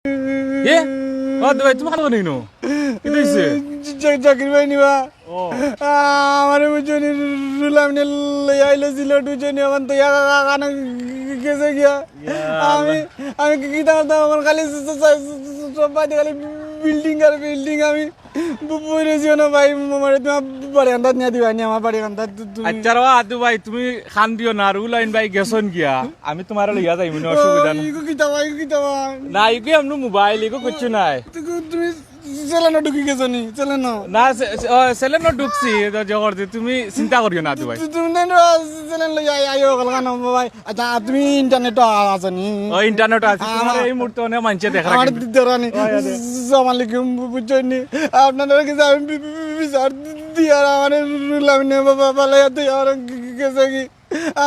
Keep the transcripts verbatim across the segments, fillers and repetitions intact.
এ, ও আদু ভাই, তুমি খালো নেই নো? কিতা অইছে? জা-, জাকির ভাই নিবা? ও। আ-, আমারে বুঝছো নি, রুলামিনে লইয়া আইলো সিলেট, বুঝছো নি, অখন তো ইয়া কানো গেছে গিয়া। ইয়া আমি, আল্লাহ। আমি কি, কিতা করতাম, অখন খালি স-, স-, স-, স-, সব বাদে খালি বিল্ডিং আর বিল্ডিং, আমি ব-, বই রইছি না ভাই, আমারে তোমার বাড়ি আন্দাজ নিয়া দিবা নি, আমার বাড়ি আন্দাজ তু-, তুমি। আচ্ছা রে আদু ভাই, তুমি খান দিও না, রুলামিন ভাই গেছইন গিয়া, আমি তোমারে লইয়া যাইমু নি, অসুবিধা নাই। ইগু কিতা ভাই, ইগু কিতা ভাই? না, ইগু এমনে মোবাইল, ইগু কিচ্ছু নাই। তু-, তুমি সেলেনো ঢুকি গেছো নি? সেলেনো? না, সে-, সে-, ও, সেলেনো ঢুকছি, এ তো জবর যে তুমি চিন্তা করিও না, আদু ভাই। তু-, তুমি না, না, সেলেন লই আই-, আইও, কল খানো, ভাই। আচ্ছা, তুমি ইন্টারনেটো আছো নি? ও, ইন্টারনেটো আছি। আমার তোমার এই মুহূর্তে অনেক মানষে দেখা আমার কিন্তু। দেরানি, ওই, ওই, ওই। সালাম আলাইকুম, বু-, বুঝছো নি? আপনার কাছে আমি বি-, বি-, বি-, বিচার দি-, দি আর আমার রুলামিনে বা-, বা-, বালাইয়া তুই আমার গেছে কি?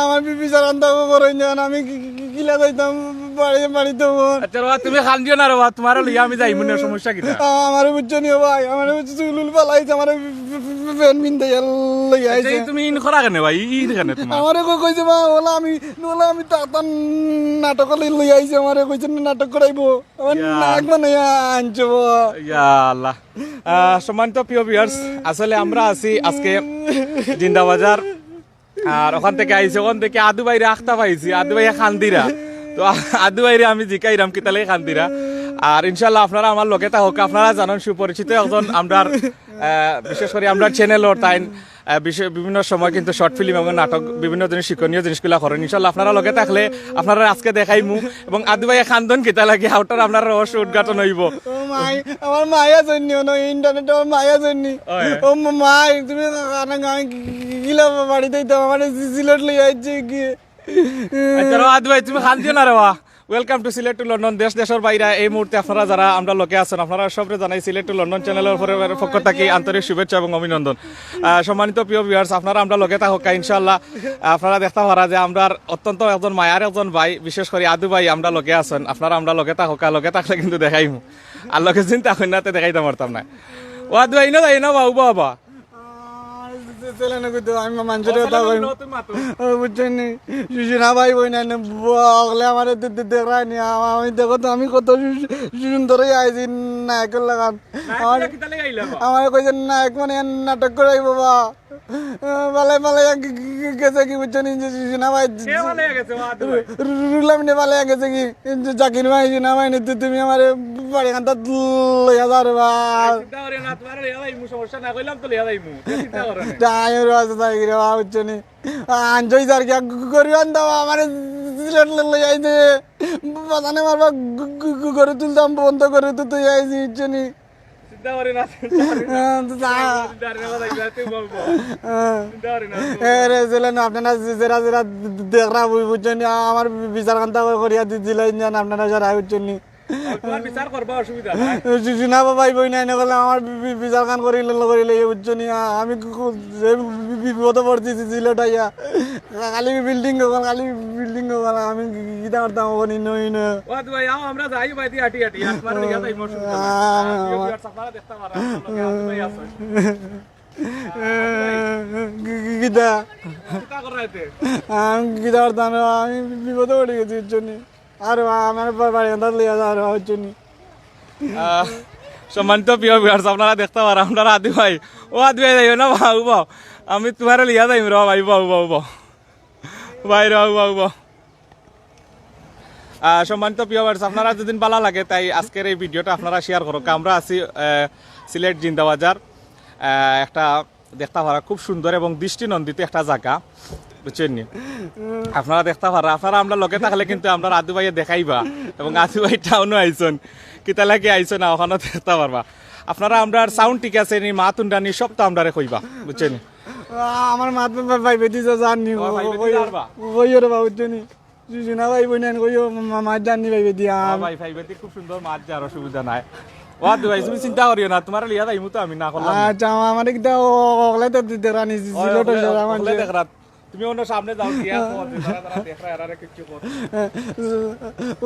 আমার বি-, বিচার আনতে হবে বড় ইঞ্জিন, আমি কি, কি, কি, কিলা যাইতাম বাড়ি, বাড়িতে বোন। আচ্ছা, বাবা, তুমি খান দিও না রে বাবা, তোমারে লইয়া আমি যাইমু নে, সমস্যা কিতা? আমারে বুঝছো নি ভাই, আমারে বুঝছো চুলুল ফালাইছে, আমারে ফ্যান মিন দেয়, লইয়া আচ্ছা, আইছে। এই তুমি ইন করা কেনে ভাই? ই-, ইন কেনে তোমার? আমারে কই-, কইছে মা, ওলা আমি, ওলা আমি তা-, তার নাটক লই, লইয়া আইছে, আমারে কইছে নাটক করাইবো। আমার ইয়া। নাক মানে আনছে বাবা। ইয়া আল্লাহ। আহ, সম্মানিত প্রিয় ভিউয়ার্স, আসলে আমরা আছি আজকে জিন্দাবাজার। আর ওখান থেকে আইছি, ওখান থেকে আদু ভাইরে আখতা পাইছি, আদু ভাইয়ে খান দিরা। তো আ-, আদু ভাইরে আমি জিকাইরাম কিতালে খান দিরা। আর ইনশাআল্লাহ আপনারা আমার লগে থাকউক্কা, আপনারা জানইন সুপরিচিত একজন আমরার, আহ, বিশেষ করি আমরার চ্যানেলর তাইন, আহ, বিশে-, বিভিন্ন সময় কিন্তু শর্ট ফিল্ম এবং নাটক বিভিন্ন জিনিস, শিক্ষণীয় জিনিসগুলা করইন। ইনশাআল্লাহ আপনারা লগে থাকলে আপনারারে আজকে দেখাইমু এবং আদু ভাইয়ে খান্দন কিতা লাগে, অউটার আপনারার রহস্য উদ্ঘাটন অইবো। ও মাই, আমার মায়া জন্য, ইন্টারনেটে আমার মায়া জন্য। ওই। ও মা-, মাই, তুমি কানা গাঁয়ে কি-, কি-, কিলা বাড়িত আইতাম, আমারে সি-, সিলেট লইয়া আইছে কি? আচ্ছা, রে আদু ভাই, তুমি খান দিও না রে বা। Welcome to Sylhet to London. দেশ দেশর বাইরে এই মুহূর্তে আপনারা যারা আমরার লগে আছইন, আপনারা সবরে জানাই সিলেট to লন্ডন চ্যানেলর পরে-, পক্ষ থাকি আন্তরিক শুভেচ্ছা এবং অভিনন্দন। আহ, সম্মানিত প্রিয় ভিউয়ার্স, আপনারা আমরার লগে থাকউক্কা, ইনশাআল্লাহ আপনারা দেখতা পারা যে আমরার অত্যন্ত একজন মায়ার একজন ভাই, বিশেষ করি আদু ভাই আমরার লগে আছইন, আপনারা আমরার লগে থাকউক্কা, লগে থাকলে কিন্তু দেখাইমু। আর লগে চিন্তা করি না, তে দেখাইতাম পারতাম না। ও আদু ভাই, ইনো যাই না বা, উবা বা। আহ, সে-, সেলেনো কইতো, আমি মা-, মানষরে ও, কথা সেলেনো কইমু। কইতো, তুমি মাতো। ও, বুঝছো নি? শিশু না ভাই, বই নাই না, বুয়া, অকলে আমারে দে-, দে-, দেখরা নি, আ-, আমি দেখো তো, আমি কত সু-, সু-, সুন্দর অইয়া আইছি, নায়কর লাখান। নায়ক আমার, কিতা লাগি আইলা বা? আমারে কইছে, নায়ক মানে নাটক করাইবো বা। আহ, বালাই, বালাই, গে-, গে-, গে-, গেছে কি, বুঝছো নি? যে শিশু না ভাই, কে বালাই গেছে, ও আদু ভাই? রু-, রু-, রুলামিনে বালাই গেছে কি? যে জাকির ভাই, শিশু না ভাই, নি, তু-, তুমি আমারে বাড়ি কান্দাত লইয়া যাও রে বা। চিন্তা করিও না, তোমারে লইয়া যাইমু, সমস্যা না, কইলাম তো লইয়া যাইমু, চিন্তা করো না। যাই রে বা, যাই রে বা, বুঝছো নি? আনজয় যার গিয়া গ-, গ-, গরু আনতাম, আমারে সিলেট ল-, লই আইছে। বাজানে মারবা, গ-, গ-, গ-, গরু তুলতাম, বন্ধ করে তো তুই আইছি, বুঝছো নি? চিন্তা করি না, চিন্তা করি না। হ্যাঁ, তো যা। চিন্তা করি না, যাইবা, তুই বলবো। হ্যাঁ। চিন্তা করি না, তুই এ রে, বলবো। জেলে না, আপনারা যে-, যেরা, যেরা দেখরা, বু-, বুঝছো নি? আমার বি-, বিচার কান্তা করিয়া দি-, দিলাই জান, আপনারা যারা, বুঝছো নি? তোমার বিচার করবা, অসুবিধা নাই। জু-, জু-, না বাবা, এই বই নাই না করলে আমার বি-, বি-, বিচার কান করিলে, করিলে, ইয়ে বুঝছো নি? আ-, আমি কু-, কু-, যে বি-, বি-, বিপদে পড়ছি, সি-, সিলেট আইয়া। খালি বিল্ডিং অকল, খালি বিল্ডিং অকল, আমি কি-, কি-, কিতা করতাম অখন ইনো, ইনো? ও, আদু ভাই, আও, আমরা যাই, ভাই, দি আটি, আটি, আর তোমার লইয়া যাই, অসুবিধা নাই। আ-, আর প্রিয় আ-, viewers, আপনারা দেখতা পারা, আমার লগে আদু ভাই আছে। কি-, কি-, কিতা? কিতা করা এতে? আমি কিতা করতাম? আমি বিপদে পড়ি গেছি, বুঝছো নি? আর আমার বা-, বাড়ি আন্দাজ লইয়া যাওয়ার হচ্ছে নি। আহ, সম্মানিত প্রিয় viewers, আপনারা দেখতা পারা, আমরার আদু ভাই। ও আদু ভাই, যাইও না, বাউ, বাউ। আমি তোমারে লইয়া যাইমু রে, বাউ, বাউ, বাউ, বাউ। ভাই রে, বাউ, বাউ, বাউ। আহ, সম্মানিত প্রিয় viewers, আপনারা যদি ভালা লাগে, তাই আজকের এই ভিডিওটা আপনারা share করউক্কা। আমরা আছি, আহ, সিলেট জিন্দাবাজার, আহ, একটা দেখতা পারা খুব সুন্দর এবং দৃষ্টিনন্দিত একটা জাগা, বুঝছইন নি? আপনারা দেখতা পারা, আপনারা আমরার লগে থাকলে কিন্তু আমরার আদু ভাইয়ে দেখাইবা এবং আদু ভাই টাউনো আইছইন, কিতা লাগি আইছইন না, অখানও দেখতা পারবা। আপনারা আমরার sound ঠিক আছে নি, মাত হুনরা নি, সব তো আমরারে কইবা, বুঝছইন নি? আ-, আমার মাত বা-, বা-, ভাই বেটি যা জানি, ও, ভাই বেটি কইও, পারবা? কইও রে বাবু, বুঝছো নি? জুজুনা ভাই বইনাইন কইও, মা-, মা-, মাত জানি ভাই বেটি, ও আম। ভাই, ভাই বেটি খুব সুন্দর মাত যার, অসুবিধা নাই। ও আদু ভাই, তুমি চিন্তা করিও না, তোমারে লইয়া যাইমু তো আমি, না করলাম না। আচ্ছা, আমা-, আমারে কিতা ও-, অকলে তো দি-, দেখরা নি, ওই, সিলেটর অকলে, যারা অকলে মানষে। দেখরা। তুমি অন্য সামনে যাও, গিয়া কও যে যারা যারা দেখরা, এরারে কিচ্ছু কও।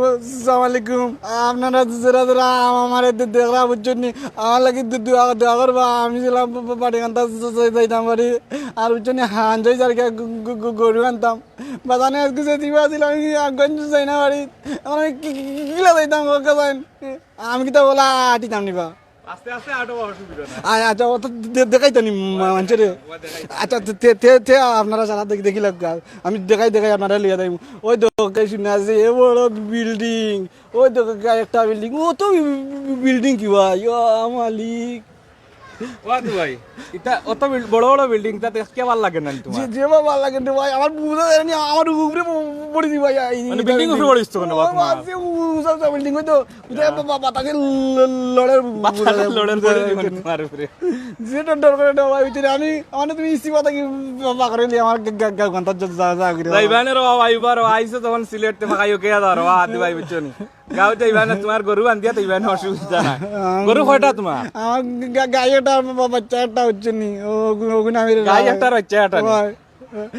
আসসালামু আলাইকুম। আপনারা যারা যারা আমারে দে-, দেখরা, বুঝছইন নি? আমার লাগি দু-, দোয়া, দোয়া করবা। আমি ছিলাম ব-, ব-, বাড়ি আনতাম, যাইতাম বাড়ি। আর বুঝছইন নি, হান যাই যার গিয়া গ-, গ-, গ-, গরু আনতাম। বাজানে আজকে যে দিবা ছিল, আমি আগুন যাই না বাড়ি। এখন আমি কি, কি, কি, কিলা যাইতাম, ওকে যাইন? আমি কিতা বলা আটিতাম নিবা? আস্তে আস্তে আটো, অসুবিধা নাই। আ-, আচ্ছা, ও তো দে-, দেখাই তো নি মা-, মানষরে। ও দেখাই। আচ্ছা, তে, তে, তে, তে আপনারা সারা দেখি, দেখি লাগা। আমি দেখাই, দেখাই আপনারা লইয়া যাইমু। ওই দেখো, এই শুনে আছে, এ বড় বিল্ডিং। ওই দেখো, একটা বিল্ডিং। ও তো বি-, বি-, বিল্ডিং কি ভাই? ইয়া মালিক। ও আদু ভাই, ইতা অত বিল-, বড় বড় বিল্ডিং, ইতা দেখতে ভালা লাগে না নি যে, তোমার? যে বাবা লাগে রে ভাই, আমার বুঝা যায় না, আমার উপরে প-, পড়ি দি ভাই, এই মানে বিল্ডিং উপরে পড়িস তো কেনে বা ও তোমার? আছে, উ-, উঁচা উঁচা বিল্ডিং হয়তো, বুঝা যায়, বা-, বাতাসে ল-, লড়ের বাতাসে লড়ের পড়ে দিবেন তোমার উপরে। যে ডর ডর করে না ভাই, ভিতরে আমি, আমার তুমি ইস্তি পাতা কি বা-, বা করে দিলে আমার গা-, গা-, গা-, গন্তার যা-, যা-, যা করে। যাইবা না রে বাবা, আইবা রে, আইছো তখন সিলেট তে ফাঁকাইও কে যাও রে বাবা, আদু ভাই, বুঝছো নি? গাঁও যাইবা না, তোমার গরু বান্ধিয়া যাইবা না, অসুবিধা নাই। আম, গরু কয়টা তোমার? আমার গা-, গাই একটা, বা-, বাচ্চা একটা হচ্ছে নি, ও, ওগুন, ওগুন আমি গাই রা-, একটা, বাচ্চা একটা নি? ওই।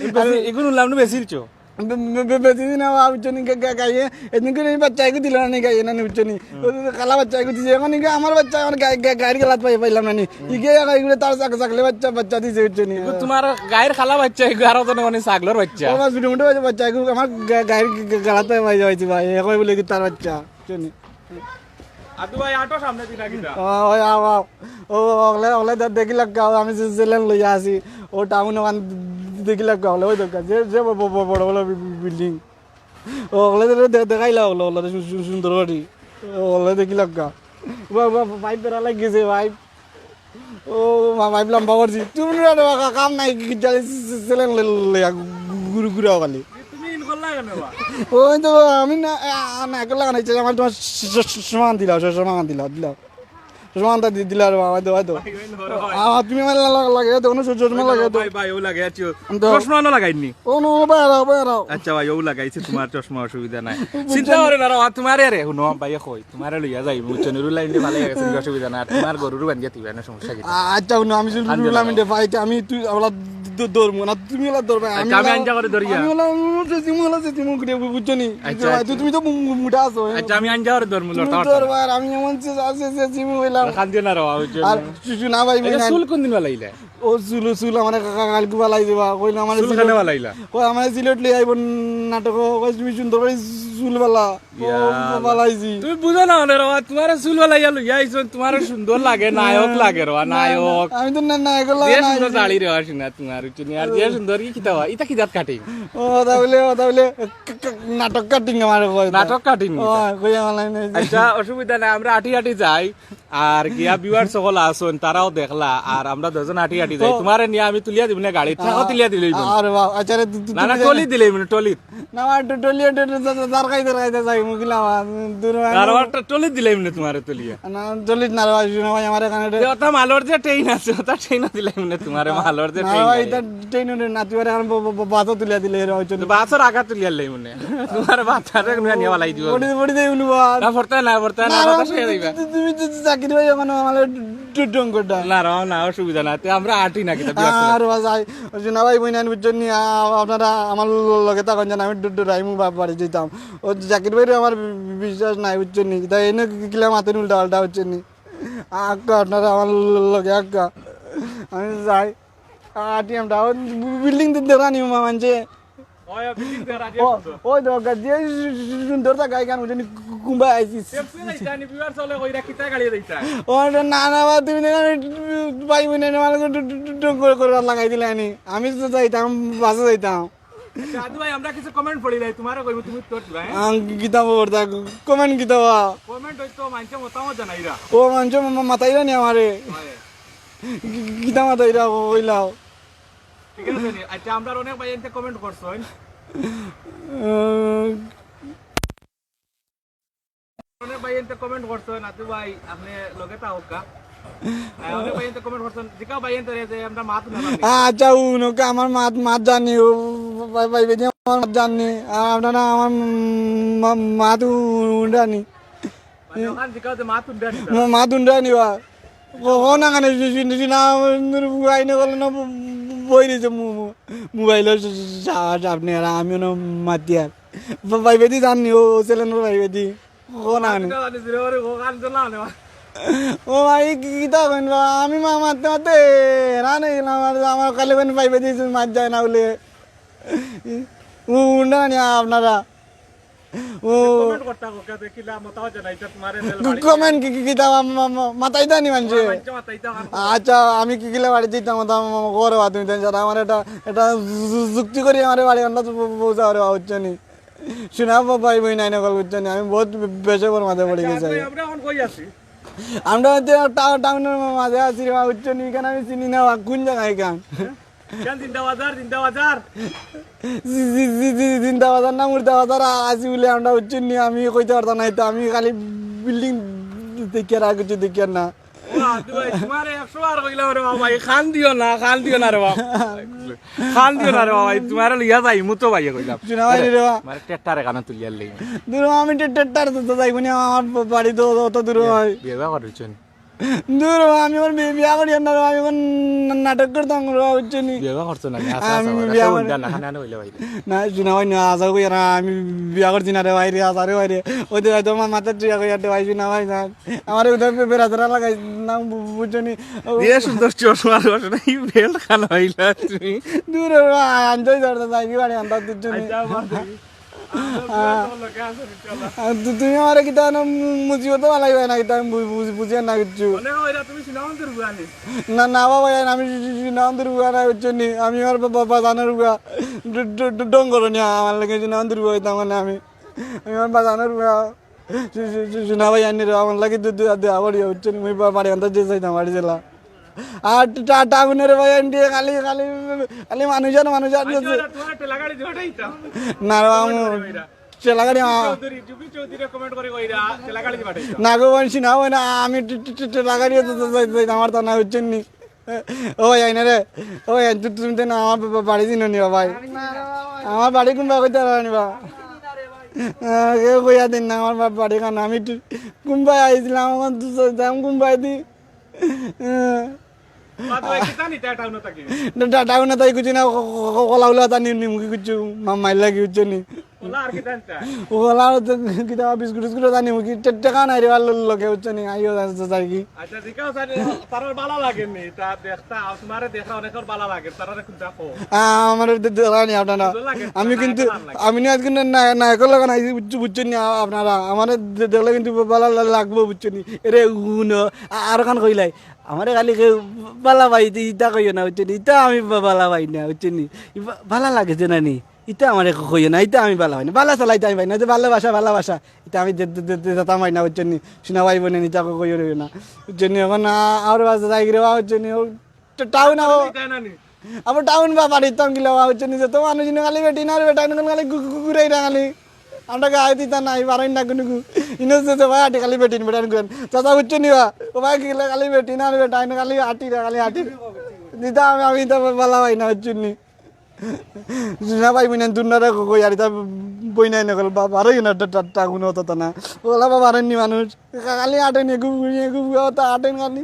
এগুন বেশি, এগুন উঠলাম না বেশি দিছো? বে-, বে-, বে-, বেশি দিন আমার হচ্ছে নি গা-, গা-, গাইয়ে, এদিন করে এই বাচ্চা এগু দিল না নি গাইয়ে না নি হচ্ছে নি। ও, কালা বাচ্চা এগু দিছে, এখন ইগু আমার বাচ্চা, আমার গাই-, গাই-, গাইর গেলাত পাই-, পাইলাম না নি। ইগে এগু তার চাক-, চাকলে বাচ্চা, বাচ্চা দিছে হচ্ছে নি। এগু তোমার গাইর কালা বাচ্চা, এগু আরো তো মানে ছাগলর বাচ্চা। ও, আমার ছোট মোটো বাচ্চা, বাচ্চা এগু আমার গা-, গাইর গে-, গে-, গেলাত পাই-, পাই-, পাইছে ভাই, এখন বলে কি তার বাচ্চা। শুনি। আদু ভাই, আটো সামনে দিন আগে যা। ও, ওই আও, আও। ও, ওগুলা, ওগুলা দে-, দেখিলাক্কা, ও, আমি যে সেলেন লইয়া আছি, ও টাউন ওখান দেখিলাক্কা, ওগুলা ওই দোকান, যে, যে ব-, ব-, ব-, বড় বড় বি-, বি-, বিল্ডিং। ও, ওগুলা দে-, দে-, দেখাইলা, ওগুলা, ওগুলা সু-, সু-, সুন্দর বাড়ি। ও, ওগুলা দেখিলাক্কা। ও, ও, ও, পাইপ বেড়া লাগিয়েছে, পাইপ। ও, মা, পাইপ লম্বা করছি। তুমি আর কা-, কাম নাই, কি জানি সে-, সে-, সেলেন লে-, লইয়া ঘু-, ঘু-, ঘুরাও খালি। তুমি ইন করলা কেনে বা? ওই তো আমি না, আ, আ, না করলা কেনে? ইচ্ছা আমার তোমার স-, স-, স-, সমান দিলাও, স-, সমান দিলাও, দিলাও। সমান তা দি-, দিলা রে বাবা, হয়তো, হয়তো। ভাই, ভাই, নরম ভাই। আ, তুমি আমার লা-, লা-, লাগে, হয়তো, কোনো স-, চশমা লাগে, হয়তো। ভাই, ভাই, ও লাগে, আচ্ছা। তো চশমা না লাগাইনি? ও, নো, বাইরাও, বাইরাও। আচ্ছা ভাই, ও লাগাইছে তোমার চশমা, অসুবিধা নাই। বুঝছেন? চিন্তা করে না রে বাবা, তোমারে রে, হুনো, ভাই, কই। তোমারে লইয়া যাই, বুঝছো নি? রুলাইন দে ভালাই গেছে, অসুবিধা নাই। আর তোমার গরুরও বান্ধিয়া দিবা না, সমস্যা কি? আ-, আচ্ছা, হুনো, আমি যদি আন্দোলন রুলাইন দে পাই, আমি তুই, আমরা দ-, ধরমু না, তুমি ওলা ধরবা। আচ্ছা, আমি আমি ওলা, আঞ্জা করে ধরিয়া। আমি ওলা, উম, সে জিমু ওলা, সে জিমু করে, বু-, বুঝছো নি? আচ্ছা, ভাই, আচ্ছা। তুমি তো মু-, মুটা আছো, হ্যাঁ? আচ্ছা, আমি আঞ্জা করে ধরমু, তুমি লড়তা পারতা না। ধরবা, আর আমি এমন সে, সে, সে জিমু হইলাম। কান দিও না রে বাবা, বুঝছো আর নি? শু-, শু-, না ভাই, এটা ভাই, না। চুল কোন দিন বালাইলে? ও চুল, ও চুল, আমার কা-, কা-, কালকে বালাইছে বা, কইলে আমার চুল চুল কেনে বালাইলা? কই আমার সিলেট লই আইব নাটক, কই তুমি সুন্দর করে চুল বালা। ও, ইয়া আল্লাহ। বালাইছি। তুমি বুঝো না, ওরে বাবা, তোমারে চুল বালাইয়া লইয়া আইছো, তোমারে সুন্দর লাগে, নায়ক লাগে রে বাবা, না, না, নায়ক। আমি তো না-, নায়ক লাগে যে না, সুন্দর আমি দাড়ি রে বাবা, শুনা তোমার, বুঝছো নি? আর যে সুন্দর কি খিতা বা, ইতা কি জাত cutting? ও, তা বলে, ও, তা বলে, ক-, ক-, নাটক cutting আমার কয়। নাটক cutting ও, ইতা। কই আমার লাইন হইছে। আচ্ছা, অসুবিধা নাই, আমরা আটি আটি যাই। আর গিয়া viewers সকল আছইন, তারাও দেখলা, আর আমরা দুজন আটি আটি যাই। ও। তোমারে নিয়া আমি তুলিয়া দিমু না গাড়ি, ট্রাকও আ-, তুলিয়া দিলেই মনে। আরে বাবা, আচ্ছা রে, তু-, তু-, না, না, তুমি টলি দিলেই মনে, টলি। না, আমার টু-, টলি, টলি, টলি, টলি, যার খাইতে খাইতে যাই, মুখিলা আমার, দূর হয় আর না। আমার ট-, টলি দিলেই মনে তোমারে তুলিয়া। না, টলি না রে ভাই, শুনো ভাই, আমার এখানে রে। যে ওটা মালর যে ট্রেন আছে, ওটা ট্রেনও দিলেই মনে তোমারে মালর যে না ট্রেন ভাই, গাড়ি। এটা ট্রেন ওরে না, তুই আর এখন ব-, ব-, ব-, বাসও তুলিয়া দিলে এর হয়তো। তো বাসও রাখা তুলিয়া লই মনে। তোমার বাচ্চারে নিয়া বালাই দিব। বডি, বডি দেই উনি বাদ। না, পড়তে না, পড়তে না, না, না, বাতাস হয়ে যাইবা। তুমি, তুমি, তুমি চাকরি ভাই এখন আমার ডু-, ডু-, ডুঙ্গটা। না, রে, না, অসুবিধা না। তে আমরা আটি না, কিতা বিয়ার চলে। আর বাস আই, ওই যে না ভাই, বইন আনি বুঝছেন নি, আ-, আপনারা আমার ল-, লগে থাকেন যেন আমি ডু-, ডু-, রাইমু বা-, বাড়ি যেতাম। ও জাকির ভাইরে আমার বি-, বিশ্বাস নাই, বুঝছেন নি? তাই এনে কি-, কিলা মাতেন উল্টা পাল্টা, বুঝছেন নি? আক্কা, আপনারা আমার ল-, লগে আক্কা। আমি যাই। আটি আমরা, ওই বিল্ডিং দিন দেখা নি, মা, মানছে। ওই, ওই, বিল্ডিং দেখা রাজি ও, সুন্দর। ওই তো, গা-, যে সু-, সু-, সুন্দর তা গাই গান, বুঝলি, কুম্বা আইছি। টেম্পু যাইতা নি, বিয়ার চলে কইরা কিতা গাড়ি যাইতা? ও, না, না, না, বা, তুমি না, ভাই, বোন, না, মানে, টু, টু, টু, টু করে, করে লাগাই দিলে আনি। আমি তো যাইতাম, বাসে যাইতাম। আচ্ছা, আদু ভাই, আমরা কিছু comment পড়ি নাই, তোমারও কইবো, তুমি উত্তর দিবা, হ্যাঁ? আম, কিতাব পড়তা, comment কিতাবা? Comment হয়তো মানষে মতামত জানাইরা। ও, মানষে মা-, মা-, মাতাইরা নি আমারে। হয়। কি-, কি-, কিতা মাতাইরা, কইলাও। ঠিক আছে নি? আচ্ছা, আমরা অনেক ভাই এনতে comment করছইন। উম। অনেক ভাই এনতে comment করছইন, নাতু ভাই, আপনি লগে তা হোক কা? হ্যাঁ, অনেক ভাই এনতে comment করছইন, জিকাও ভাই এনতে রে যে আমরা মাত না জানি। আচ্ছা, উনুকে আমার মাত, মাত জানি, ও ভাই, ভাই, ভাই, আমার মাত জানি, আর আপনারা আমার মা-, মাত উন্ডানি। মানে, ওখান জিকাও যে মাত উন্ডানি তা। মা-, মাত উন্ডানি বা। ও, ও না, কেন, শুন, শুন, শুন, না, আইনে বলে না, ব-, ব-, বই রয়েছে, মু-, মু-, মোবাইলর সামনে আর আমি অনো মাতিয়ার। ভাইবেদি জাননি, ও ছেলের ভাইবেদি। ও না নি। ও ভাই, কি, কিতা কইন বা? আমি মা মারতে মারতে হেরান অই গেলাম। আর আমার খালি কইন ভাইবেদি মাত যায় না বলে। ও, না নি আপনারা। ও। Comment করতা কও, কে দেখিলা মতামত জানাইতা তোমারে বেল বাড়ি। Comment কি, কি, কিতা মা-, মা-, মা-, মাতাইতা নি মানষে? মানষে মাতাইতা আর আচ্ছা, আমি কিলা বাড়ি যাইতাম, মাতা-, মা-, মা-, ঘরে বাদ তুমি জানো, আমার এটা, এটা যু-, যু-, যুক্তি করি আমার বাড়ি আমরা তো বউ-, বউ যাওয়ার বাবা হচ্ছে নি। শোনা বা-, ভাই বইন আইন অকল বুঝছো নি, আমি বহুত বে-, বেশি বড় মাঝে পড়ে আচ্ছা, গেছি। আমরা এখন কই আছি? আমরা হচ্ছে টা-, টাউনের মাঝে আছি রে বাবা, বুঝছো নি? এখানে আমি চিনি না বা, কোন জায়গা এখান? হ্যাঁ? কেন জিন্দা বাজার, জিন্দা বাজার? জি, জি, জি, জি, জিন্দা বাজার না, মুর্দা বাজার আ-, আছি বলে আমরা, বুঝছো নি? আমি কইতে পারতাম না, তো আমি খালি building দেখিয়ার আর কিছু দেখিয়ার না। ও, আব্দু ভাই, তোমারে একশো বার কইলাম রে বাবা, এই কান দিও না, কান দিও না রে বাবা। কান দিও না রে বাবা, এই তোমারে লইয়া যাইমু তো ভাই কইলাম। শোনা ভাই রে বাবা। মানে টেট্টারে কানো তুলিয়ার লই। দূর আমি টেট্টার তো যাইবো না, আমার বাড়ি তো অত দূর হয়। বিয়া করেছেন? দূর বাবা, আমি আমার বি-, বিয়া করি না রে বাবা, আমি এখন নাটক করতাম রে বাবা, বুঝছো নি? বিয়া করছো না, আচ্ছা, আচ্ছা, আমি ওরা বিয়া তো করি উল্টা না, খানে আনো হইলে ভাই। না, শোনা ভাই, না, আশা করি না, আমি বিয়া করছি না রে ভাই রে, আশা রে ভাই রে। ওই তো হয়তো আমার মাথার চুয়া কই আর ভাই, শোনা ভাই, না। আমার উদয় পে বেড়া ধরা লাগাই না, বু-, বুঝছো নি? ও, বিয়ে সুন্দর চশমা রস নাই, বেল খান হইলা তুমি। দূর রে বাবা, আনতেই ধরতে যাই, কি বাড়ি আনতে দিচ্ছ নি? আচ্ছা, বাদ দেই। আহ, তু-, তুমি আমারে কিতা না মু-, মুসিবত বানাইবা না কিতা, আমি বু-, বু-, বুঝি না কিচ্ছু। না, না বাবা, আমি সি-, সি-, সিনাওয়ান দুর্গা না, বুঝছো নি? আমি আমার বা-, বা-, বাজানোর রুগা। ড-, ড-, ড-, ডঙ্গর নিয়া আমার লাগে সিনাওয়ান দুর্গা হইতাম মানে আমি। আমি আমার বাজানোর রুগা। সি-, সি-, সি-, সিনা ভাই আনি রে, আমার লাগে দু-, দু-, দু-, আবার ইয়ে, বুঝছো নি? মুই বা-, বাড়ি আনতে যে চাইতাম, বাড়ি জেলা। আর টা-, টাউনের ভাই আনতে খালি, খালি, খালি মানুষ আর মানুষ আর আচ্ছা, আচ্ছা, তোমার ঠেলা গাড়ি জোটাইতাম। না রে, আমার ঠেলা গাড়ি, আ- চৌধুরী, জুবি চৌধুরী comment করে কইরা, ঠেলা গাড়ি জোটাইতাম। না গো, বংশী, না, ওই না, আমি টে-, টে-, টে-, ঠেলা গাড়ি তো, তো, তো, তো, আমার তো না, বুঝছো নি? ও ভাই, আইনা রে, ও ভাই, আইন, তু-, তুমি তো না আমার বা-, বা-, বাড়ি চিনো নি বা ভাই? আমার বাড়ি কোন বা কইতে পারো নি বা? আহ, কেউ কইয়া দিন না আমার বা-, বাড়ি কান, আমি টু-, কোন ভাই আইছিলাম, আমার তো যাইতাম কোন ভাই দি? আহ। বাদ ভাই, কিতা নি টা টাউনো থাকি? টা-, টা-, টাউনো থাকি কিছু না, ও-, ও-, ও-, কলা উলা তা নি-, নিমুখী কিছু মা-, মাইলা কি বুঝছো নি? কলা আর কিতা আনতা? কলা আর তো কিতা বিস্কুট টিস্কুট তা নিমুখী, টে-, টেকা নাই রে, আর লো-, লোকে বুঝছো নি? আইও যা-, যা-, যাই কি? আচ্ছা, ঠিক আছে, তার, তার আর ভালা লাগে নি, তা দেখতা, তোমারে দেখরা অনেকর ভালা লাগে, তারা এখন দেখো। আ-, আমার দে-, দে-, লাগে নি আপনারা। সুন্দর লাগে, আমি না, কিন্তু, এখন আর লাগে। আমি না আজকে না, না, নায়কর লাগান আইছি, বুঝছো, বুঝছো নি? আ-, আপনারা, আমার দে-, দেখলে কিন্তু ভালা লা-, লাগবো, বুঝছো নি? এরে, উনো, আ-, আর খান কইলাই। আমারে খালি কেউ বালা ভাই, ইতা, ইতা কইও না, বুঝছো নি? ইতা আমি বা-, বালা ভাই না, বুঝছো নি? ইবা-, বালা লাগে যে না নি? ইতা আমারে কইও না, ইতা আমি বালা ভাই না। বালা চালাইতে আমি ভাই না, যে ভালোবাসা, ভালোবাসা। ইতা আমি দে-, দে-, দে-, দে-, যেতাম ভাই না, বুঝছো নি? শোনা ভাই বোনে নিতা কইও রইও না। বুঝছো নি? এখন আ-, আর বাসা যাই গিরে বা, বুঝছো নি? ও টা-, টাউন আও। ইতা না নি? আবার টাউন বা বাড়ির তাম গিলা বা, বুঝছো নি? যে তো মানুষ ইনো খালি বেটি না, বেটা ইনো খালি গু-, গু-, গু-, ঘুরাই না খালি। আমরা গায়ে দিতা নাই, বারোই না কোনো গু। ইনো যে তো ভাই আটি খালি বেটি, বেটা ইনো ঘুরান। চাচা বুঝছো নি বা? ও ভাই গিলা খালি বেটি না, বেটা ইনো খালি আটি না, খালি আটি। দিতা আমি, আমি তো বালা ভাই না, বুঝছো নি? না ভাই, বইনাইন দুন্ডারে কই আর ইতা বইনাইন অকল বা-, বারোই না টা-, টা-, টাগুন অত তা না। ওলা বা বারোই নি মানুষ। খালি আটেন, এগু, এগু, অত আটেন খালি।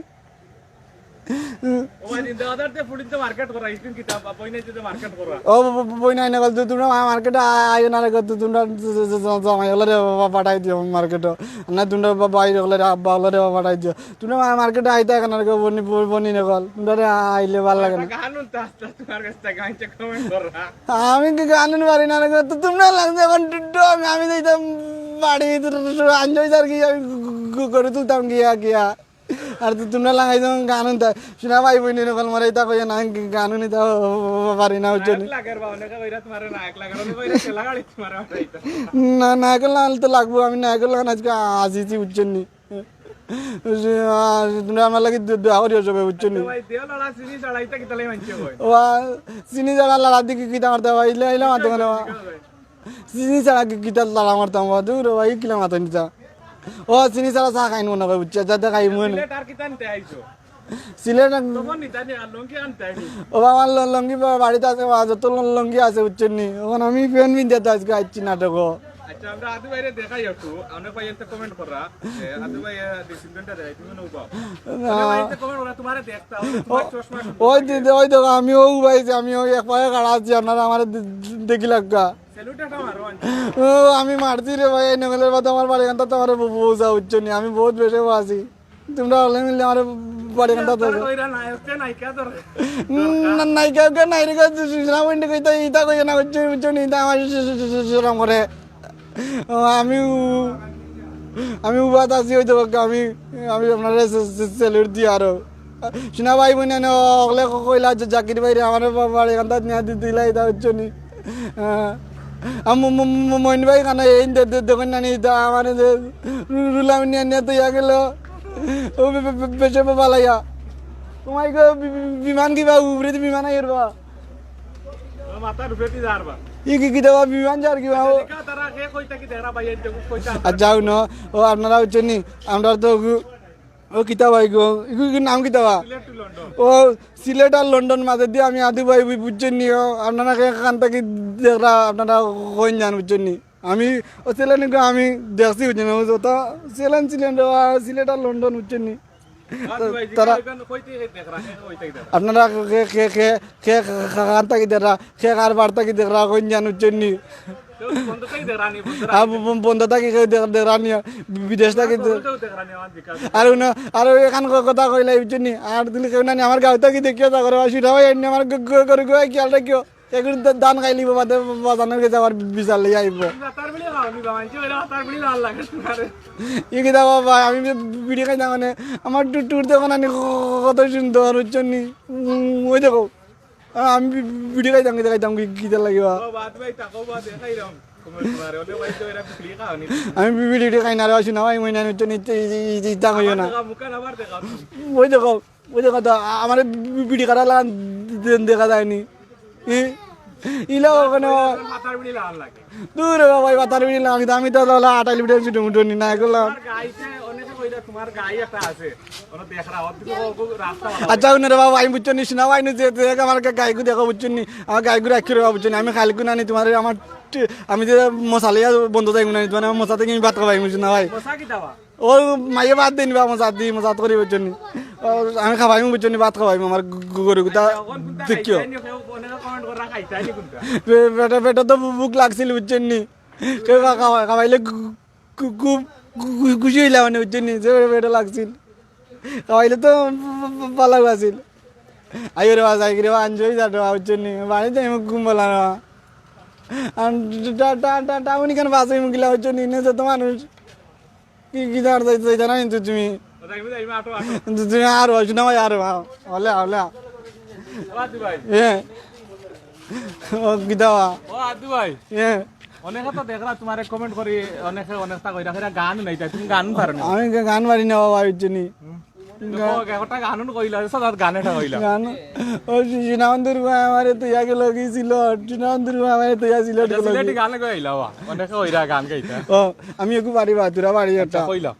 ও ভাই, দিন দাদার তে ফুটিন তো মার্কেট করা, ইদিন কিতা বা-, বইনাইন তো মার্কেট করা। ও ব-, ব-, বইনাইন অকল, তু-, তুমরা মা-, মার্কেটে আ-, আইও না রে গো, তু-, তুমরা জ-, জ-, জ-, জামাই অকলরে বা-, বা-, পাঠাই দিও মার্কেটে। না তুমরা বা-, বাইরে অকলরে, আব্বা অকলরে বা-, পাঠাই দিও। তুমরা মা-, মার্কেটে আইতা কেন রে গো, বনি-, ব-, বইনাইন অকল? তুমরারে আ-, আইলে ভালা লাগে না। গান হুনতা আস্তা তোমার কাছ থেকে, আমি চেক কমেন্ট করা। আমি কি গান পারি না রে, তো তোমরা লাগছে এখন টুটু, আমি, আমি যাইতাম বাড়ি, তো, তো, তো, আনজয় স্যার কি, আমি গু-, গু-, গু-, গরু তুলতাম গিয়া, গিয়া। আর তো তোমরা লাগাই যখন গান হুনতা, শোনা ভাই বইনাইন অকল, মরে ইতা কইয়া না, গান হুনিতা পারি না, বুঝছো নি? নায়ক লাগের বা, অনেকে কইরা তোমারে নায়ক লাগের, অনেকে কইরা ঠেলা গাড়ি তোমারে উঠাইতা। না, নায়ক লাগাইলে তো লাগবো, আমি নায়ক লাগান আজকে আসিছি, বুঝছো নি? ওই যে, আহ, তোমরা আমার লাগি দো-, দোয়া করিও সবে, বুঝছো নি? আচ্ছা ভাই, দেও লড়া চিনি ছাড়া, ইতা কিতা লাগি মানছে কয়? ও, আহ, চিনি ছাড়া লড়া দি কি কিতা মারতে হয়? ইলা, ইলা মারতে হয় না। চিনি ছাড়া কি কিতা লড়া মারতাম? ও, দূর ও ভাই, কিলা মারতাম নিতা? ও, চিনি ছাড়া চা খাইন মনে হয়, বুঝছো? যাতে খাই মনে। সিলেট আর কিতা আনতে আইছো? সিলেট আর তখন নিতা নি, আর লুঙ্গি আনতে আইনি। ও, আমার ল-, লুঙ্গি বা-, বাড়িতে আছে, বা-, যত ল-, লুঙ্গি আছে, বুঝছো নি? এখন আমি প্যান্ট পিন্দিয়া তো আজকে আইছি নাটকো। আচ্ছা, আমরা আদু ভাইরে দেখাই একটু, অনেক ভাই এতে কমেন্ট করা, যে আদু ভাই, আহ, ডিসিপ্লিনটা দেয়, তুমি নৌ পাও। না। অনেক ভাই এতে কমেন্ট করা, তোমারে দেখতা হলে তোমার চশমা সুন্দর ওই লাগে। দিদি, ওই দেখো, আমি ও ভাই, আমি ওই এক পায়ে খাড়া আছি, আপনারা আমার দেখি লাগা। স্যালুট একটা মারো, আনছি। ও, আমি মারছি রে ভাই, এই নঙ্গলের বাদে আমার বাড়ি কান্দাত আমার বউ, বউ যা উঠছো নি, আমি বহুত বেশি আছি। তোমরা হলে মিললে আমার বাড়ি কান্দাত তার কইরা না, হচ্ছে নায়িকা দরকার। নায়িকা কে নাই রে, না বন্ধু কইতা, ইতা কইয়া না, বুঝছো, বুঝছো নি, ইতা আমার শরম করে। ও, আমি উ-, আমি উবাত আছি, ওই দেখো, আমি, আমি আপনারে স্যালুট দিই আরো। শোনা ভাই বোন, এনে অকলে কইলা যে জাকির ভাইরে আমার বাড়ি কান্দাত নিয়া দি-, দিলা, ইতা বুঝছো নি? আহ, আম-, ম-, ম-, ম-, মইন ভাই কানা এই দে-, দে-, দেখুন না নি, ইতা আমার যে রু-, রুলাম নিয়া নিয়া তো ইয়া গেল। ও বে-, বে-, বে-, বেশে বালাইয়া। তোমায় গো বি-, বি-, বিমান কিবা উপরে দি বিমান আইয়ের বা? ও মাথার উপরে দিয়ে যার বা। ই কি, কিতা বা বিমান যার কিবা? ও, দেখা তারা কে কইতা কি দেখা ভাই, এই দেখো কইতা। আর যাও ন, ও আপনারা বুঝছো নি, আমরা তো গু-, ও কিতা ভাই গো, ইগু, ইগুর নাম কিতা বা? Sylhet to London. ও সিলেট আর লন্ডন মাঝে দিয়ে আমি আদু ভাই বু-, বুঝছো নি, ও আপনারা কে কান থাকি দেখরা, আপনারা কইন যান বুঝছো নি। আমি ও সিলেট নিগো আমি দেখছি বুঝছো নি, ও যত সিলেট, সিলেট, ও সিলেট আর লন্ডন বুঝছো নি। আদু ভাই, তারা এখানে কইতে দেখা, কে কইতা কি দেখা। আপনারা কে, কে, কে, কে কান থাকি দেখরা, কে কার বার থাকি দেখরা, কইন যান বুঝছো নি। কেউ বন্ধ থাকি দেখা নি, বন্ধ আর ব-, ব-, বন্ধ থাকি কেউ দেখ-, দেখরা নি, বিদেশ থাকি দে-, কেউ দেখা নি, আমার দিকে। আর উনি, আর ওই এখান ক-, কথা কইলা বুঝছো নি, আর দিলে কেউ না নি, আমার গাঁও থাকি দেখিয়া তা করে, আর শুনা ভাই, এমনি আমার গ-, গ-, গরু গরু খেয়াল রাখিও। এগুলো দা-, ধান খাইলিব, বাদে বাজানোর গেছে আবার বিচার লইয়া আইব। মাথার বিড়ি খাওয়া নি বা, মানছি ওইটা মাথার বিড়ি লাল লাগে তোমার। ই কিতা বাবা, আমি বি-, বিড়ি খাইতাম মানে, আমার টু-, টুর দেখো না নি, ক-, কত সুন্দর, বুঝছো নি? উম, ওই দেখো, আ-, আমি বি-, বিড়ি খাইতাম, কিতা খাইতাম, কি-, কিতা লাগে বা? ও বাদ ভাই, তাকো বাদ, দেখাই রাম। কমেন্ট করে, ওটা ভাই তো এরা বিড়ি খাওয়া নি। আমি বি-, বিড়ি টিড়ি খাই না রে, শুনা ভাই, মনে হচ্ছে নিতে ই-, ই-, ই-, ইতা কইও না। দেখা, মুখে আবার দেখা তুমি। ওই দেখো, ওই দেখো তো, আ-, আমার বি-, বি-, বিড়ি খারা লাগান দে-, দেখা যায়নি। ই-, ইলা ওখানে মাথার বিড়ি লাল লাগে। দূর রে বাবা, এই বাতার বিড়ি লাগান, আমি তো হলো আটাইল বিড়ি ছুটে মুটে নি না, এগুলো। তোমার গাইতে অনেকে কইরা তোমার গাই একটা আছে। ওরা দেখরা, ওর দিকে ও, ও রাস্তা ভালো। আচ্ছা, উনি রে বাবা, আমি বুঝছো নি, শুনা ভাই, নি যে, যে আমার গা-, গাইগু দেখো, বুঝছো নি? আমার গাইগু রাখি রে বাবা, বুঝছো নি? আমি খালি গুনা নি তোমার, আমার টি-, আমি যে মশালিয়া বন্ধ যাই গুনা নি তোমার, আমার মশা থাকি আমি ভাত খাবাই, বুঝছো না ভাই? মশা কি দাওয়া? ও মাইয়ে ভাত দেনি বা মশা দি, মশা করি, বুঝছো নি? ও, আমি খাবাই, বুঝছো নি? ভাত খাবাই, আমার গ-, গ-, গরু গুতা দেখিও। অনেকে কমেন্ট করা খাইতে আইনি কোনটা? পে-, পেটে, পেটে তো ভু-, ভুক লাগছিল, বুঝছো নি? কেউ বা খাওয়াই, খাওয়াইলে গু-, গু-, গু-, গু-, গু-, খুশি হইলাম মানে, বুঝছো নি? যে পেটে লাগছিল। খাওয়াইলে তো ভালো আছিল। আইও রে বা, যাই রে বা, আনজই যা রে বা, বুঝছো নি? বাড়িতে আমি ঘুম বলা না। আর টা-, টা-, টা-, টাউন এখানে বাসে মুখিলা, বুঝছো নি? নে যত মানুষ। কি, কি জানো, যাইতে, যাইতে না কিন্তু তুমি। যাইবো, যাইবো, আটো, আটো। কিন্তু তুমি আর হইছো না ভাই, আর হইবা। হলে, হলে। ও আদু ভাই। এ। ও, কিতা বা? ও আদু ভাই। এ। অনেকে তো দেখরা তোমারে কমেন্ট করি, অনেকে অনেকটা কইরা, কইরা গান নাই, তাই তুমি গান পারো না। আমি গা-, গান পারি না বাবা, বুঝছো নি? দেখো, একটা গান কইলা, সাদা গান এটা কইলা। গান, ও, সিনাবন্ধুর ভাই আমারে তো ইয়া গেল কি সিলেট, সিনাবন্ধুর ভাই আমারে তো ইয়া সিলেট গেল কি। সিলেটি গান কইলা, বাহ। অনেকে কইরা গান গাইতা। ও, আমি একটু পারি বা, তোরা পারি একটা। কইলা।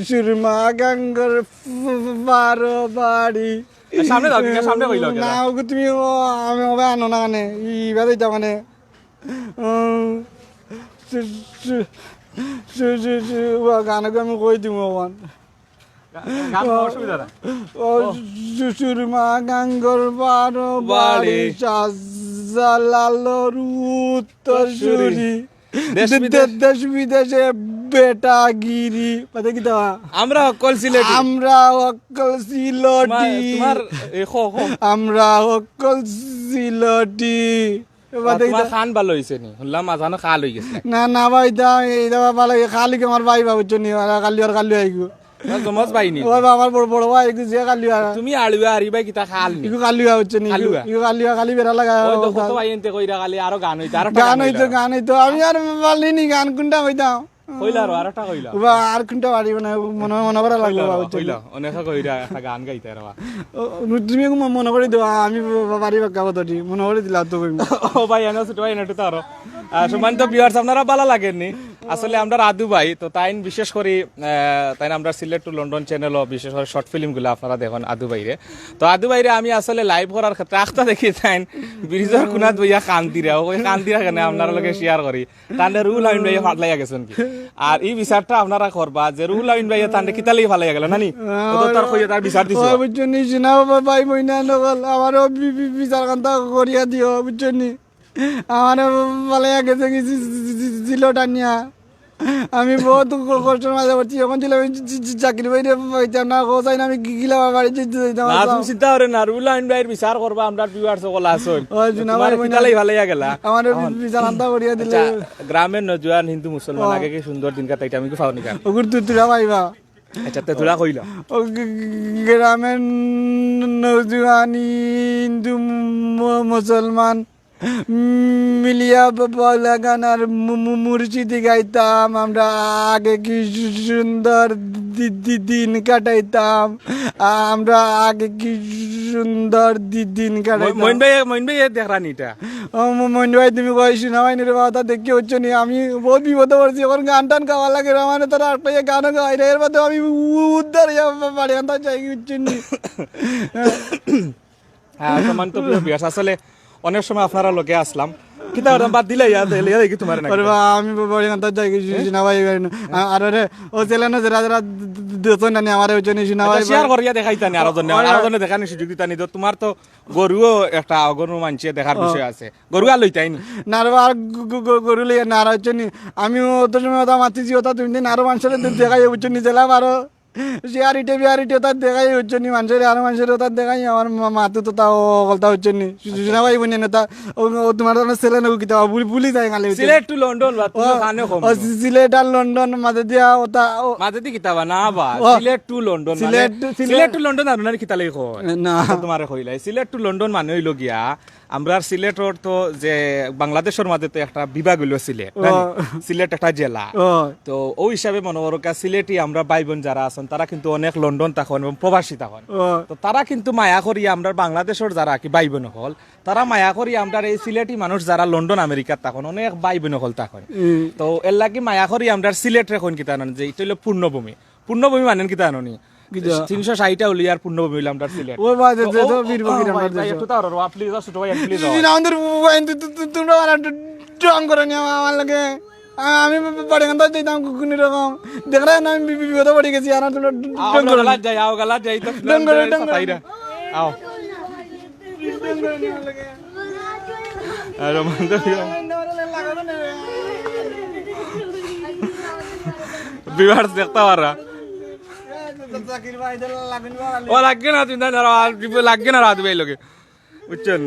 সুরমা গাঙ্গর ফ-, ফ-, বারো বাড়ি। এ, সামনে যাও, তুমি সামনে কইলা কেন? না, ওগো তুমি, ও, আমি ওবে আনো না কানে, ই বাদে যাও কানে। উম, সু-, সু-, সু-, সু-, সু-, ও গান ওগো আমি কই দিমু ওখান। গা-, গান অসুবিধা না। ও, সু-, সুরমা গাঙ্গর বারো বাড়ি, বাড়ি। শাহজালালর উত্তর সুরি। দেশ দে-, বিদেশ। দেশ বিদেশে বেটাগিরি। বাদে কিতা বা? আমরা হকল সিলেটি। আমরা হকল সিলেটি। তোমার, তোমার, এ, খো, খো। আমরা হকল সিলেটি। বাদে তোমার কিতা? খান ভালো হইছে নি? শুনলাম মাঝানো খাল হই গেছে। না, না ভাই, ইতা, ইতা বাবা লাগে, খালি কি আমার ভাই বাবু চুনি, আর কালি আর কালি আইগো। তোমার জমজ ভাই নি? ও বাবা, আমার বড়, বড় ভাই, এগু যে কালি আর। তুমি আলুয়া আর ইবাই কিতা খাল নি? ইগু কালি আর হচ্ছে নি, কালুয়া। ইগু কালি আর কালি বেড়া লাগা। ওই তো কত ভাই এনতে কইরা খালি আরো গান হইতো, আরো গান হইতো, গান হইতো। আমি আর পারলি নি গান কোনটা হইতাম। কইলা আরো, আরোটা কইলা। বা আর কোনটা পারি মানে মনে, মনে করা লাগলো কইলা, বাবু চুনি। কইলা। অনেকে কইরা একটা গান গাইতে রে বা। ও, তুমি একটু মনে, মনে করে দিও, আমি বাড়ি বাক্কা কতটি মনে করে দিলা তো কইমু। ও ভাই, এনে ছোট ভাই, এনে একটু তারো। আহ, সম্মানিত ভিউয়ার্স, আপনারা ভালা লাগেননি? আসলে আমরার আদু ভাই তো তাইন বিশেষ করি, আহ, তাইন আমরার সিলেট টু লন্ডন চ্যানেলও বিশেষ করি শর্ট ফিল্মগুলা আপনারা দেখইন আদু ভাইরে। তো আদু ভাইরে আমি আসলে লাইভ করার ক্ষেত্রে আখতা দেখি তাইন ব্রিজর কুনাত বইয়া কান্দিরা, ওই কান্দিরা কেনে আপনারার লগে শেয়ার করি। তানরে রুহুল আমিন ভাইয়ে ফালাইয়া গেছইন কি? আর ই বিচারটা আপনারা করবা যে রুহুল আমিন ভাইয়ে তানরে কিতার লাগি ফালাইয়া গেলা, নানি? ও তো তার কইয়া তার বিচার দিছো। ও, বুঝছো নি, সোনা বাবা, ভাই বইন অকল, আমারও বি-, বি-, বিচার কান্তা করিয়া দিও, বুঝছো নি? আমারে ফালাইয়া গেছে কি জি-, জি-, জি-, জি-, জিলো টানিয়া। আমি বহুত ক-, কষ্টর মাঝে পড়ছি। এখন ছিল আমি জি-, জি-, জি-, চাকরি বাইরে পাইতাম না, কোথায় না আমি গি-, গিলা বাড়ি যেতে যাইতাম। না, তুমি চিন্তা করো না, রুহুল আমিন ভাইর বিচার করবা, আমরার ভিউয়ার্স অকল আছইন। ও, সোনা তোমার ভাই বইন কিতার লাগি ফালাইয়া গেলা? আমারে এখন বিচার আন্তা করিয়া দিলে। আচ্ছা, গ্রামের নজওয়ান হিন্দু মুসলমান ও। আগে কি সুন্দর দিন কাটাইতাম, আমি কি ফাও নি কার? ওগুর তুই তুলা পাইবা। আচ্ছা, তে তুলা কইলা। ও গ-, গ-, গ্রামের ন-, নজওয়ান হিন্দু ম-, মুসলমান মিলিয়া ব-, বাউলা গান আর মু-, মু-, মুর্শিদি গাইতাম। আমরা আগে কি সু-, সুন্দর দি-, দি-, দিন কাটাইতাম। আমরা আগে কি সুন্দর দি-, দিন কাটাইতাম। মইন ভাই, মইন ভাই, এ দেখরা নি ইটা? ও ম-, মইন ভাই, তুমি কই সোনা ভাই রে বাবা, তা দেখি বুঝছো নি, আমি বহুত বিপদে পড়ছি। এখন গান টান গাওয়া লাগে রে, মানে তারা একটা ইয়ে গানও গাওয়াই রে, এর বাদে আমি উ-, উদ্ধার হইয়া বাড়ি আনতে চাই, বুঝছো নি? হ্যাঁ, সম্মানিত প্রিয় ভিউয়ার্স, আসলে অনেক সময় আপনারার লগে আসলাম, কিতা করতাম, বাদ দিলাই, ইয়া দিলাই, ইয়া দেখি তোমার না। আরে বা, আমি বাড়ি আনতে চাই, সোনা ভাই, ভাই না। আ-, আর আরে, ও ছেলে না, যারা, যারা দেখছো না নি, আমারে বুঝছো নি, সোনা ভাই, শেয়ার করিয়া দেখাইতা নি, আরো জনে, আরো জনে দেখানি সুযোগ দিতা নি, তো তোমার তো গরুও একটা, গরু মানষে দেখার বিষয় আছে। গরু আর লইতাই নি? না রে বা, আর গ-, গ-, গ-, গরু লইয়া না, আর বুঝছো নি? আমি অত সময় ওটা মাতিছি, ওটা তুমি দিন আরো মানুষের দে-, দেখাই, বুঝছো নি? জেলা আরো শেয়ারিটে বিয়ারিটে ওটা দেখাই, বুঝছো নি? মানুষের আরো মানুষের ওটা দেখাই, আমার মা-, মাতু তো তাও অকলতা, বুঝছো নি? সু-, সু-, সোনা ভাই বইন ওটা, ও, ও তোমার ওটা ছেলে না কিতা, ভুল-, ভুলি যায় গালে, বুঝছো নি? সিলেট টু লন্ডন বা তুমি ও, কানে কম ও, নি। সি-, সিলেট আর লন্ডন মাঝে দিয়া ওটা, ও, মাঝে দি কিতা বা না বা, ও, সিলেট টু লন্ডন, মানে, Sylhet to, Sylhet Sylhet to London আর নানি কিতা লাগি কয়? না। তো তোমারে কইলাই, সিলেট টু লন্ডন মানে হইলো গিয়া, আমরার সিলেটর তো যে বাংলাদেশর মাঝে তো একটা বিভাগ হইলো সিলেট, ও। তাই নি? সিলেট একটা জেলা। ও। তো ওই হিসাবে মনে করো কা সিলেটি আমরা ভাই বইন যারা আছইন, তারা কিন্তু অনেক লন্ডন থাকইন এবং প্রবাসী থাকইন। ও। তো তারা কিন্তু মায়া করি আমরার বাংলাদেশর যারা কি ভাই বইন অকল, তারা মায়া করি আমরার এই সিলেটি মানুষ যারা লন্ডন আমেরিকাত থাকইন, অনেক ভাই বইন অকল থাকইন। হুম। তো এর লাগি মায়া করি আমরার সিলেটরে কইন কিতা জানো নি, যে ইটা হইলো পূর্ণভূমি। পূর্ণভূমি মানেন কিতা জানো নি? কিতা? তিনশো ষাইটটা হইলো ইয়ার পূর্ণভূমি হইলো আমরার সিলেট। ও ভাই, যে, তো যে, ও, তো বীর ও, ফকির ও, আমার ভাই, ভাই, দেশে। একটু তাড়াতাড়ি, please, আও, ছোট ভাই, please, আও। জি, না, আমাদের ভাই, তু-, তু-, তু-, তোমরা আমার একটু ঢং করো নি, আমার, আমার লাগে। আ-, আমি বাড়ি আনতে চাইতাম কু-, কুনি রকম। দেখরা না, আমি বি-, বি-, বিপদে পড়ি গেছি, আর তোমরা আও, ঢং করো নি। গালাত যাই, আও, গালাত যাই, তো ঢং করো, ঢং করো। সাইডে। আও। আর রোমান তো ভিউয়ার্স দেখতা পাররা। ও লাগবে না, তুমি জানো, আর লাগবে না, রাত ভাই লগে। বুঝছেন?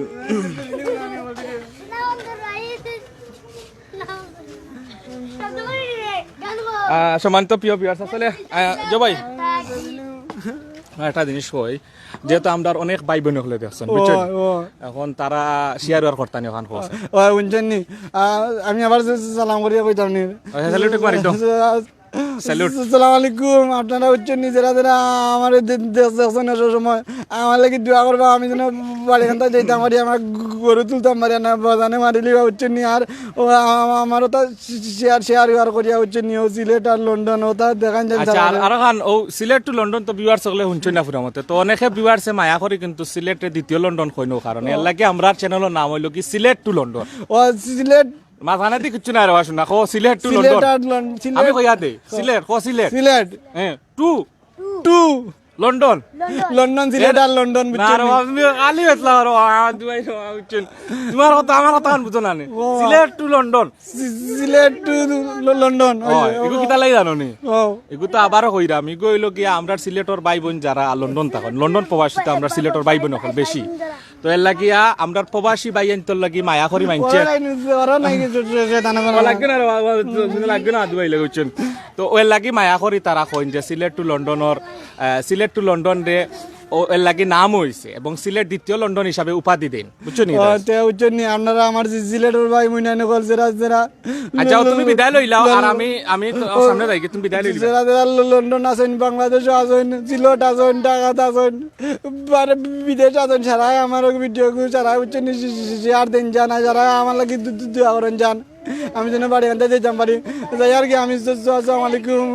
আহ, সম্মানিত প্রিয় ভিউয়ার্স, আসলে, আহ, জো ভাই, একটা জিনিস কই, যেহেতু আমরার অনেক ভাই বইন অকলে দেখছইন, বুঝছইন? ও, ও। এখন তারা শেয়ার ওয়ার করতা নি, ওখান কইছে। ও, বুঝছইন নি? আহ, আমি আবার সা-, সালাম করিয়া কইতাম নি। আচ্ছা, salute মারি দাও। Salute। আসসালামু আলাইকুম। আপনারা বুঝছইন নি, যারা যারা আমারে দে-, দে-, দেখছইন না সব সময়, আমার লাগি দোয়া করবা, আমি যেন বাড়ি খান্তা যাইতাম পারি, আমার গ-, গরু তুলতাম পারি না, বাজানে মারিলিবা, বুঝছইন নি? আর ও আ-, আমার ওটা শেয়ার, শেয়ার, শেয়ার করিয়া, বুঝছইন নি? ও সিলেট আর লন্ডন, ওটা দেখান যায়। আচ্ছা, আর, আর খান, ও সিলেট টু লন্ডন তো ভিউয়ার্স অকলে হুনছইন না পুরা মতে। তো অনেকে ভিউয়ার্সে মায়া করি কিন্তু সিলেটে দ্বিতীয় লন্ডন কইন, কারণ এর লাগি আমরার চ্যানেলর নাম হইলো কি সিলেট টু লন্ডন। ও সিলেট মাঝখানেদি কিচ্ছু নাই রে বা, শোনা, কও সিলেট টু সিলেট লন্ডন। আর লন-, সিলেট। আমি কইয়া দেই, সিলেট, কও সিলেট। সিলেট। হ্যাঁ, to. To. London. London, Sylhet আর লন্ডন, না বুঝছো রে নি? বাবা, তুমি খালি বেতলা পারো, আ, দুবাই, আ, বুঝছো নি? তোমার কথা, আমার কথা কান বুঝো না নি? ও। Sylhet to London. সি-, সিলেট টু ল-, লন্ডন। ওই, ওই, এগু ও। কিতা লাগি জানো নি? ও। এগু তো আবারও কইরাম, এগু হইলো গিয়া আমরার সিলেটর ভাই বইন যারা লন্ডন থাকইন, লন্ডন প্রবাসী তো আমরার সিলেটর ভাই বইন অকল বেশি। তো এর লাগিয়া আমরার প্রবাসী ভাই আইন্তর লাগি মায়া করি মানষে। ওরা নাই, ওরা নাই কিছু শে-, শে-, শয়তানি করা। ও লাগবে না রে বাবা, ও লাগবে না, আদু ভাই লাগে, বুঝছো নি? তো এর লাগি মায়া করি তারা কইন যে সিলেট টু লন্ডনর, আহ, সিলেট টু লন্ডন রে, ও এর লাগি নাম হইছে এবং সিলেট দ্বিতীয় লন্ডন হিসাবে উপাধি দেন, বুঝছো নি ও, guys? তে বুঝছো নি, আপনারা আমার যে সিলেটর ভাই মুইনাইন অকল যারা, যারা আচ্ছা, ও তুমি বিদায় লইলাও, আর আমি, আমি তো ও, সামনে যাই, তুমি বিদায় লইলাও। যারা, যারা ল-, লন্ডন আছইন, বাংলাদেশও আছইন, সিলেট আছইন, ঢাকাত আছইন, বারে বিদেশ আছইন, সারাই আমার ভিডিও গু সারাই বুঝছো নি, শে-, শে-, শে-, শেয়ার দেন যান, আর যারা আমার লাগি দু-, দু-, দোয়া করেন যান। আমি যেন বাড়ি আনতে যাইতাম পারি। যাই আর কি, আমি য-, য-, আসসালামু আলাইকুম।